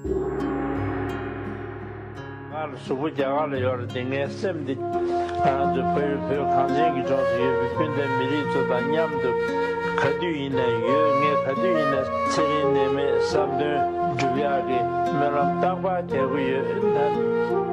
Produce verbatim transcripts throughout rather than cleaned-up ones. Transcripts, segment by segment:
ང་ལ་གཟུགས་པོ་རྒྱ་གར་ལ་ཡོད་རེད་དེ། ངའི་སེམས་འདི་ང་རང་ཚོ་བོད་བོད་གངས་ཅན་གྱི་ལྗོངས་སུ་ཡོད་པའི་སྤུན་ཟླ་མི་རིགས་ཚོ་དང་མཉམ་དུ་ག་དུས་ཡིན་ན་ཡོད། ངས་ག་དུས་ཡིན་ན་ཚེ་རིང་ནད་མེད་བསམ་དོན་འགྲུབ་ཡག་གི་སྨོན་ལམ་རྟག་པར་རྒྱག་གི་ཡོད། ད། ཀུན་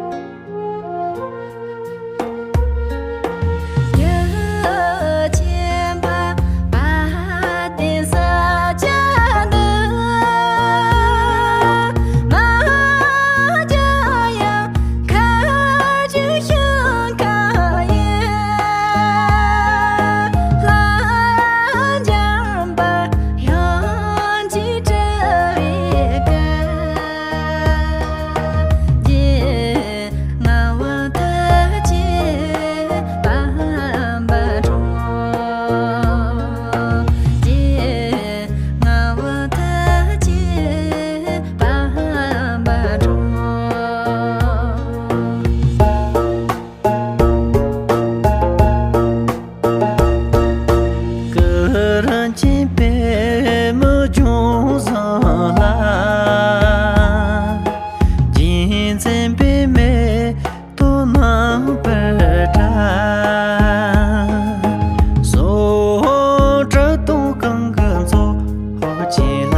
མཁྱེན་པདྨ་འབྱུང་བཟང་ལ། རྗེ་བཙུན་པདྨས་བསྟོད་གནང་བར་གྲགས། སོགས་གྲུབ་སྟོན་གང་གི་ཚོགས་བཅས་ལ།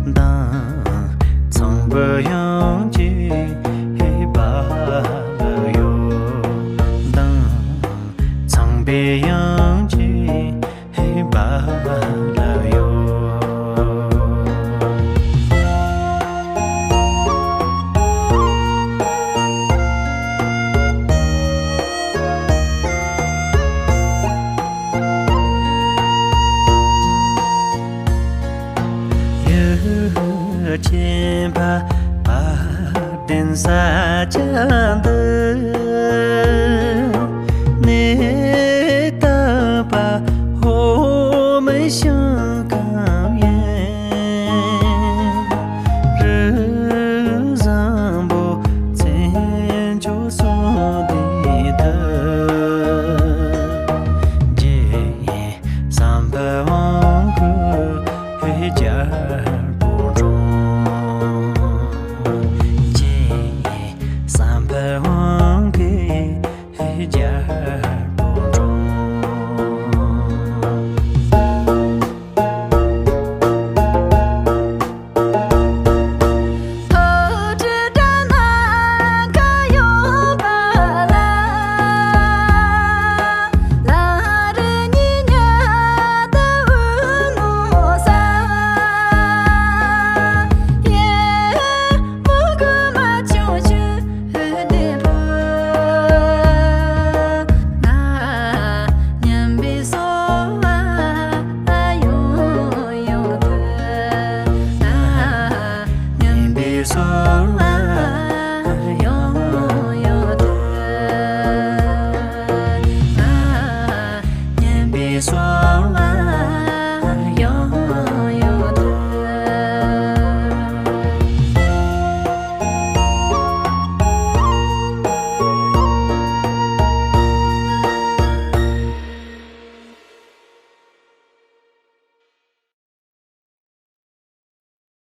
མདང་ཚངས་པའི་དབྱངས་ཀྱིས་བསྔགས་ལ་གཡོ། མདང་ཚངས་པའི་དབྱངས་ཀྱིས་བསྔགས་ལ་གཡོ། ཡུལ་ཆེན་བ་བ་དན་ས་ཆ་འདི་ནས་བཏབ་པ་འོ་མའི་ཞིང་ཁམས་ཡིན། རི་བཟང་པོ་མཚན་མཆོག་གསུམ་ལྡན་དུ། རྗེ་བསམ་འཕེལ་དབང་གི་རྒྱལ་